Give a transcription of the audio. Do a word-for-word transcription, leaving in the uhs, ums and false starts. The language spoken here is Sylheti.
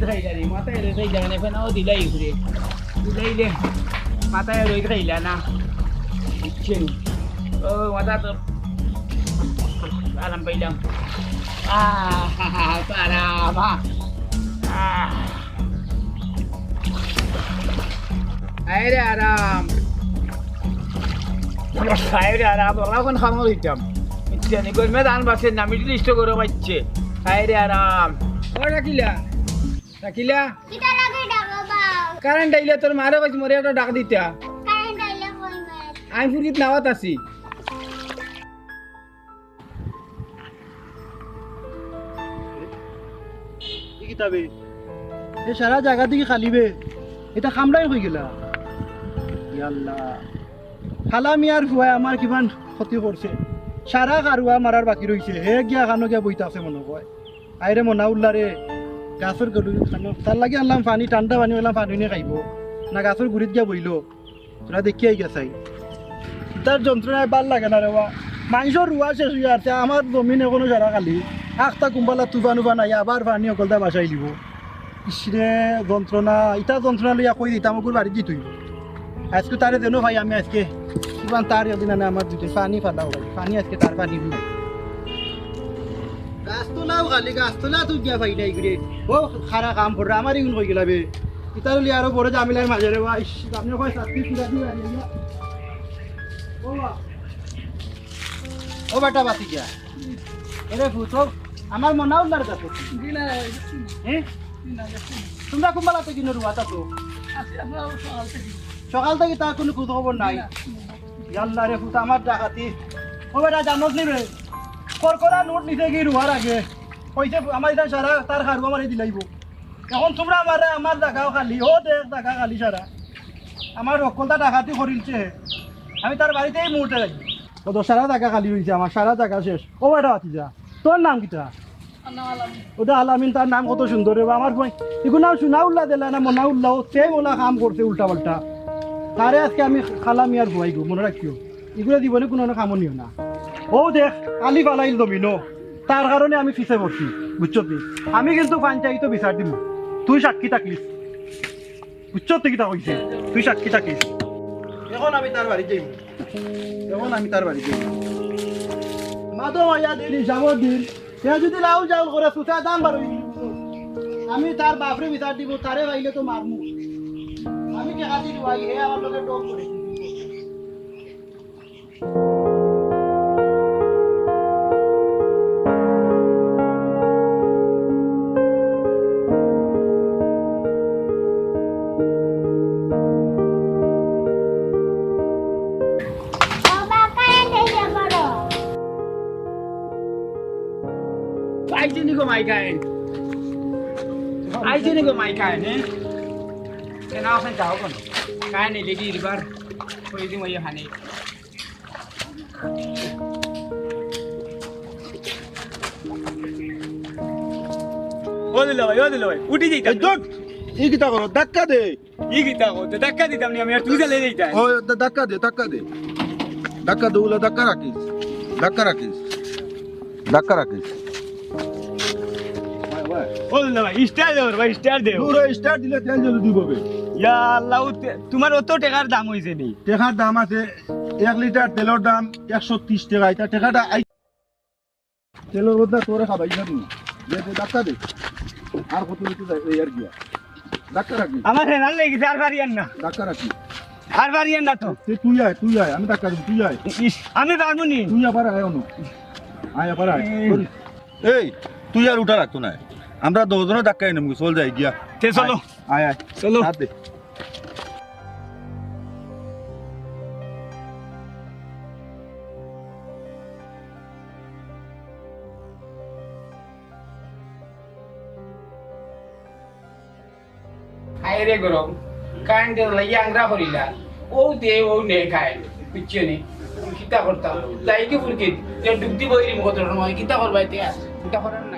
খাইলা রে, মাথায় রোদ খাইলা, মানে ফেনাও দিলাই উপরে। দিলাইলে মাথায় রোদ খাইলা না। বুঝছেন? ও, মাথা তো আরাম পাইলাম। আহ, আরাম, আহ। আহ। আরে আরাম। আরে আরাম, ওরা কোন খামো দিতাম। বুঝছেন? গরমে ধান বাসে না, মিডল ইস্ট গরম হচ্ছে। আরে আরাম। ও রাখিলা। রাখিলা? কিতা লাগে ডাকো বাউ? কারেন্ট আইলে তোর মারে কইছি মোরে একটা ডাক দিতা। কারেন্ট আইলে কই মারে? আমি ফুরকিত নাওয়াত আছি। ই কিতা বে? এ সারা জাগা দেখি খালি বে। ইতা কামলাই কই গেলা? ইয়াল্লা। খালা মিয়ার ফুয়ায় আমার কিমান ক্ষতি করছে। সারা খারুয়া মারার বাকি রইছে। হে গিয়া কানো গিয়া বইতা আছে মনো কয়। আইরে মনাউল্লা রে, গাছর গলু খানো, তার লাগি আনলাম পানি, ঠান্ডা পানি, অইলাম পানি নিয়া খাইবো। না গাছর গুড়িত গিয়া বইলো, তোরা দেখিয়া আইগা চাই। তার যন্ত্রণায় ভালা লাগে না রে বা। মানষর রুয়া শেষ অইয়া আছে, আমার জমিন এখনো সারা খালি। আখতা কুম্বালা তুফান উফান আইয়া আবার পানি অকলতা বাসাই দিব। ইসরে যন্ত্রণা, ইতা যন্ত্রণা লইয়া কই দিতাম, ওগুর বাড়িত দিতই। আজকে তারে যেন ভাই আমি আজকে, কিমান তার একদিন আনে আমার দুটো পানি ফালাও ভাই, পানি আজকে তার পানি দিব। গাছ তো লাও খালি, গাছ তো লা তুই গিয়া ভাই নাই করে। ও খারা কাম করে, আমার ইগুন কই গেলা বে। ইতার লিয়ে আরো বড় ঝামেলার মাঝে রে ভাই, ইস, আপনি কই সাথে কিরা দিয়ে আনিয়া। ও বা। ও বেটা বাতি গিয়া। এরে ফুত, আমার মনাউল্লার কাছে। জি না, গেছি না। হ্যাঁ? জি না, গেছি না। তোমরা কুম্বালাতে কিনো রুয়াত আছো? আছি, আপনার সকাল থেকে। সকাল থেকে তার কোনো খোঁজ খবর নাই। জি না। ইয়াল্লা রে ফুত, আমার ডাকাতি। ও বেটা, জানোস নি রে? করকরা নোট নিতে গিয়ে রুয়ার আগে। কইছে, আমার ইটা সারা তার খারুয়া মারি দিলাইবো। এখন তোমরা আমারে, আমার জাগাও খালি, ও দেখ জাগা খালি সারা। আমার হক্কলতা ডাকাতি করিলছে। আমি তার বাড়িতেই মুহূর্তে যাই। ও তো সারা জাগা খালি হইছে, আমার সারা জাগা শেষ। ও বেটা বাতি যা। তোর নাম কিতা? ওটা আলামিন, তার নাম কত সুন্দর রে বা, আমার ভাই। এগুলো নাম শোনা উল্লা দিলা না, মনা উল্লা, ও সেই ওলা কাম করছে উল্টা পাল্টা। তারে আজকে আমি খালা মিয়ার বুয়াই গো, মনে রাখিও। এগুলো জীবনে কোনো কামও নিও না। ও দেখ, আলি ফালাইল দমিনো, তার কারণে আমি পিছে পড়ছি, বুঝছো তুই? আমি কিন্তু পঞ্চায়েত বিচার দিব, তুই সাক্ষী থাকলিস। বুঝছো তুই কিতা কইছে? তুই সাক্ষী থাকিস। এখন আমি তার বাড়ি যাইব, এখন আমি তার বাড়ি যাইব। মাদো মাইয়া দিন, হিসাবর দিন, সে যদি লাউ যাও করে সুতা দাম বাড়াই দিল, আমি তার বাপরে বিচার দিব, তারে পাইলে তো মারমু। আমি টেকা দিল ভাই, হে আমার লোকের ডোম করে। আইছে নি গো মাই কাইন? আইছে নি গো মাই কাইন, হ্যাঁ? এ নাও, ওখানে যাও কেন? কাইন নেই, লেডি রিভার। ওই দিন ওই ওখানে। ও দিল ভাই, ও দিল ভাই, উঠি যাইতাম। এই ধুর, ই কিতা করো? ধাক্কা দে। ই কিতা করো? ধাক্কা দিতাম নি আমি, আর তুই চালে যাইতাম। ও, ধা-, ধাক্কা দে, ধাক্কা দে। ধাক্কা দে, ওলা ধাক্কা রাখিস। ধাক্কা রাখিস। ধাক্কা রাখিস। ও দিল ভাই, স্টার দে ওর ভাই, স্টার দে। পুরো স্টার দিলে তেল জলদি দিবো বে। ইয়া আল্লাহ, ও তে-, তোমার অত টেকার দাম হইছে নি? টেকার দাম আছে, এক লিটার তেলর দাম একশো তিরিশ টেকা। ইটা টেকাটা আই-, তেলর বদলা তোরে খাবাই না তুমি। দে, দে, ধাক্কা দে। আর কত দিতে যায়, এই আর কি আর। ধাক্কা রাখবি। আমার হেনার লেগে গেছে, আর পারিয়ার না। ধাক্কা রাখবি। আর পারিয়ার না তো। তুই, তুই আয়, তুই আয়, আমি ধাক্কা দিব, তুই আয়। ইস, আমি পারবো নি। তুই আবার আয় অনো। আয় আবার আয়। এই। এই, তুই আর উঠা রাখতো না। আমরা দশ জনে ধাক্কা এনে মুখে চল যাই গিয়া। তে চলো। আয়, আয়, আয়। চলো। হাত দে। হায় রে গরম, কারেন্টে লাগিয়া আংরা করিলা। ও দে, ও নে খায়, বুঝছো নি? কিতা করতাম? যাই কি ফুলকিত, যে ডুব দিব এই রিমোট কন্ট্রোল নয়, কিতা করবা এতে আর? কিতা করার না।